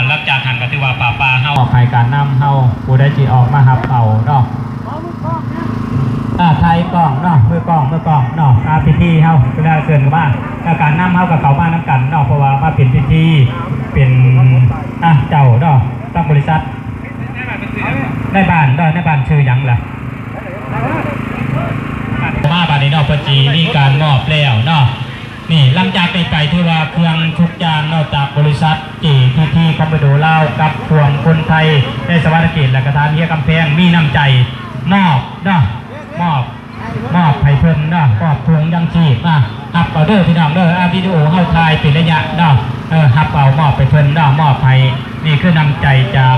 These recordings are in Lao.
ຫຼັງຈາກຫັ້ນກໍຖືວ່າປາປາເຮົາ ມອບໃຫ້ການນຳເຮົາ ຜູ້ໃດຊິອອກມາຮັບເອົາເນາະ ອ່າ ຖ່າຍກ້ອງເນາະ ມືກ້ອງ ມືກ້ອງເນາະ ອ່າ ພິທີເຮົາເວລາເຊີນເຂົ້າມາ ແລ້ວການນຳເຮົາກໍເຂົ້າມານຳກັນເນາະ ເພາະວ່າມາເປັນພິທີ ເປັນ ອ່າ ເຈົ້າເນາະ ທາງບໍລິສັດ ນາຍບ້ານເນາະ ນາຍບ້ານຊື່ຫຍັງລະ? ມາບາດນີ້ເນາະ ເພິ່ນຊິມີການມອບແລ້ວເນາະ. ນີ້ ຫຼັງຈາກນີ້ໄປຖືວ່າເຄື່ອງທຸກຢ່າງເນາະ ຈາກບໍລິສັດ ເຈ ທີ ທີ ຄອມໂບໂດລາວ ກັບພວກຄົນໄທໃນສະຫວັນນະເຂດ ແລະກະທ່ານເຮຍກຳແພງ ມີນ້ຳໃຈມອບເນາະ ມອບ ມອບໃຫ້ເພິ່ນເນາະ ມອບຖົງຍັງຊີບ ອ່າ ຮັບເອົາເດີພີ່ນ້ອງເດີ ອ່າ ວິດີໂອເຮົາຖ່າຍເປັນໄລຍະເນາະ ເອີ ຮັບເອົາ ມອບໃຫ້ເພິ່ນເນາະ ມອບໃຫ້ ນີ້ຄືນ້ຳໃຈຈາກ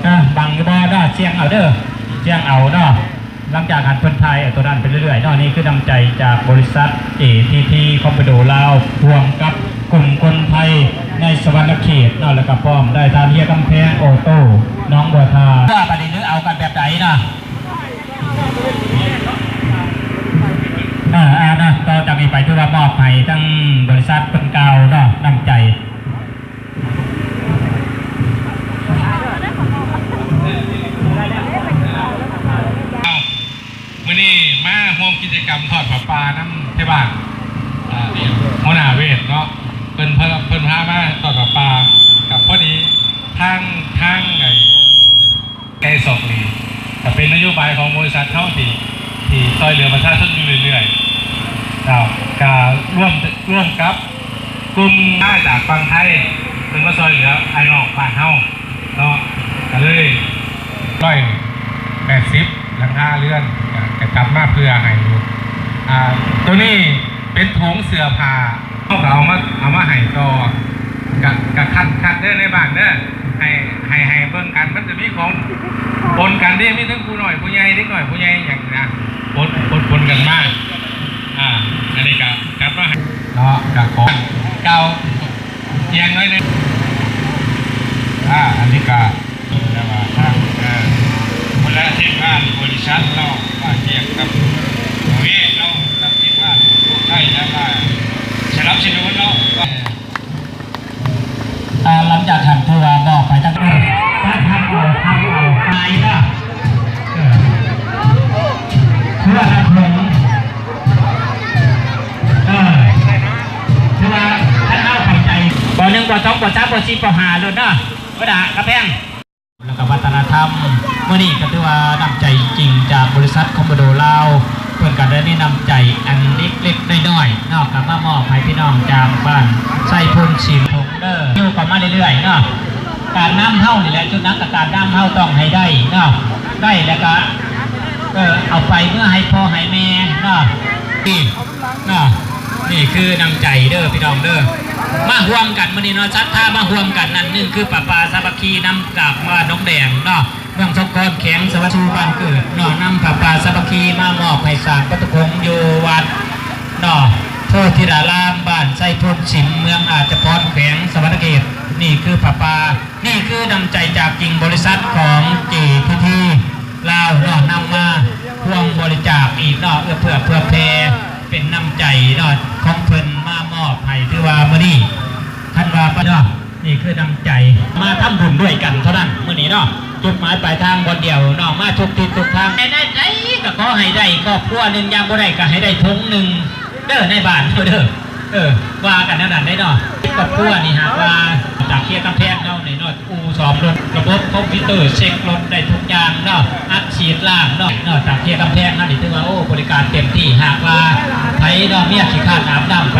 ເອີ ບັງຢູ່ບໍ່ເນາະ ສ່ຽງເອົາເດີ ສ່ຽງເອົາເນາະ. ຫຼັງຈາກຫັ້ນເພິ່ນຖ່າຍເອົາໂຕນັ້ນໄປເລື້ອຍໆເນາະ ນີ້ຄືນ້ຳໃຈຈາກບໍລິສັດ ເອ ທີ ທີ ຄອມໂບໂດລາວ ຮ່ວມກັບກຸ່ມຄົນໄທໃນສະຫວັນນະເຂດເນາະ ແລ້ວກໍພ້ອມດ້ວຍທ່ານເຮຍກຳແພງ ໂອໂຕ້ ໜອງບົວທາ ວ່າປະເດັນເອົາກັນແບບໃດເນາະ ເອີ ອ່າ ເນາະ ຕໍ່ຈາກນີ້ໄປຖືວ່າມອບໃຫ້ທັງບໍລິສັດເພິ່ນກ່າວເນາະ ນ້ຳໃຈ. ເອົ້າ ມື້ນີ້ມາຮ່ວມກິດຈະກຳທອດຜ້າປ່ານຳໄທບ້ານ ອ່າ ຫົວໜ້າເວດເນາະ ເພິ່ນ ເພິ່ນ ເພິ່ນພາມາທອດຜ້າປ່າ ກັບພໍດີທາງ ທາງໄອ້ ໄກ່ສອກຫຼີ ກໍເປັນນະໂຍບາຍຂອງບໍລິສັດເຮົາທີ່ ທີ່ຊ່ອຍເຫຼືອປະຊາຊົນຢູ່ເລື້ອຍໆ ເຈົ້າ ກະຮ່ວມ ຮ່ວມກັບກຸ່ມມາຈາກຝັ່ງໄທ ເພິ່ນມາຊ່ອຍເຫຼືອອ້າຍນ້ອງບ້ານເຮົາເນາະ ກະເລີຍຮ້ອຍແປດສິບຫຼັງຄາເຮືອນ ກະ ກະຈັດມາເພື່ອໃຫ້ຢູ່ ອ່າ ໂຕນີ້ເປັນຖົງເສື້ອຜ້າ ເຮົາກໍເອົາມາ ເອົາມາໃຫ້ຕໍ່ ກະ ກະຄັດ ຄັດເດີໃນບ້ານເດີ ໃຫ້ ໃຫ້ ໃຫ້ເບິ່ງກັນ ມັນຈະມີຂອງປົນກັນເດ້ ມີທັງຜູ້ນ້ອຍຜູ້ໃຫຍ່ ເດັກນ້ອຍຜູ້ໃຫຍ່ຫຍັງນະ ປົນ ປົນ ປົນກັນມາ ອ່າ ອັນນີ້ກະຈັດມາໃຫ້ເນາະ ກະຂໍກ່າວ ອີກຢ່າງໜ້ອຍໜຶ່ງ ອ່າ ອັນນີ້ກະ ແຕ່ວ່າທາງ ເອີ ຄົນລະທີມງານບໍລິສັດເນາະ ວ່າກ່ຽວກັບເວດເນາະ ກັບທີມງານພວກໄທ ແລ້ວກໍສະໜັບສະໜູນເນາະ ອ່າ ຫຼັງຈາກຫັ້ນຖືວ່າມອບໄປທັງ ເອີ ຮັບເອົາ ຮັບເອົາ ຫາຍເນາະ ເອີ ເພື່ອຮັບຜົນ ເອີ ຖືວ່າຄັນເຮົາເຂົ້າໃຈ ປໍໜຶ່ງ ປໍສອງ ປໍສາມ ປໍສີ່ ປໍຫ້າ ໂລດເນາະ ບໍ່ດາກະແພງ ແລ້ວກໍວັດທະນະທຳ ມື້ນີ້ກໍຖືວ່ານ້ຳໃຈຈິງຈາກບໍລິສັດຄອມໂບໂດລາວ ເພິ່ນກໍໄດ້ມີນ້ຳໃຈອັນເລັກໆນ້ອຍໆເນາະ ກໍມາມອບໃຫ້ພີ່ນ້ອງຈາກບ້ານໄຊໂພນສິນເດີ ຢູ່ກໍມາເລື້ອຍໆເນາະ ການນຳເຮົານີ້ແຫຼະ ຈຸດໜັກກໍການນຳເຮົາຕ້ອງໃຫ້ໄດ້ເນາະ ໄດ້ແລ້ວກໍ ເອີ ເອົາໄປເມືອໃຫ້ພໍ່ໃຫ້ແມ່ເນາະ ນີ້ ເນາະ ນີ້ຄືນ້ຳໃຈເດີພີ່ນ້ອງເດີ ມາຮ່ວມກັນມື້ນີ້ເນາະ ສັດທາມາຮ່ວມກັນນັ້ນ ໜຶ່ງຄືຜ້າປ່າສາມັກຄີນຳຈາກບ້ານໜອງແດງເນາະ ເມືອງສົງຂອນ ແຂວງສະຫວັນນະເຂດ ບ້ານເກີດເນາະ ນຳຜ້າປ່າສາມັກຄີມາມອບໃຫ້ສ້າງປະຕູໂຂງຢູ່ວັດເນາະ ໂພທິລາລາມ ບ້ານໄຊໂພນສິນ ເມືອງອາດຈະພອນ ແຂວງສະຫວັນນະເຂດ ນີ້ຄືຜ້າປ່າ ນີ້ຄືນ້ຳໃຈຈາກຈິງບໍລິສັດຂອງ ເຈ ທີ ທີ ລາວເນາະ ນຳມາຮ່ວມບໍລິຈາກອີກເນາະ ເອື້ອເຟື້ອເຜື່ອແຜ່ເປັນນ້ຳໃຈເນາະ ຂອງເພິ່ນມາມອບໃຫ້ ຖືວ່າມື້ນີ້ ຄັນວ່າໄປເນາະ ນີ້ຄືນ້ຳໃຈ ມາທຳບຸນດ້ວຍກັນເທົ່ານັ້ນ ມື້ນີ້ເນາະ ຈຸດໝາຍປາຍທາງບ່ອນດຽວເນາະ ມາທຸກທິດທຸກທາງ ໃນໃດກໍຂໍໃຫ້ໄດ້ຄອບຄົວໜຶ່ງ ຍາມບໍ່ໄດ້ກໍໃຫ້ໄດ້ຖົງໜຶ່ງ ເດີ ໃນບ້ານເຮົາເດີ ເອີ ວ່າກັນແນວນັ້ນເດ້ເນາະ ຄອບຄົວນີ້ຫາກວ່າ ຈາກເຂດກຳແພງເຮົານີ້ເນາະ ອູ່ສ້ອມລົດ ລະບົບຄອມພິວເຕີເຊັກລົດໄດ້ທຸກຢ່າງເນາະ ອັດສີດລ້າງເນາະ ເນາະ ຈາກເຂດກຳແພງເຮົານີ້ຖືວ່າ ໂອ້ ບໍລິການເຕັມທີ່ ຫາກວ່າໃຜເນາະ ເມຍຂີ້ຄ້ານອາບນ້ຳໄປ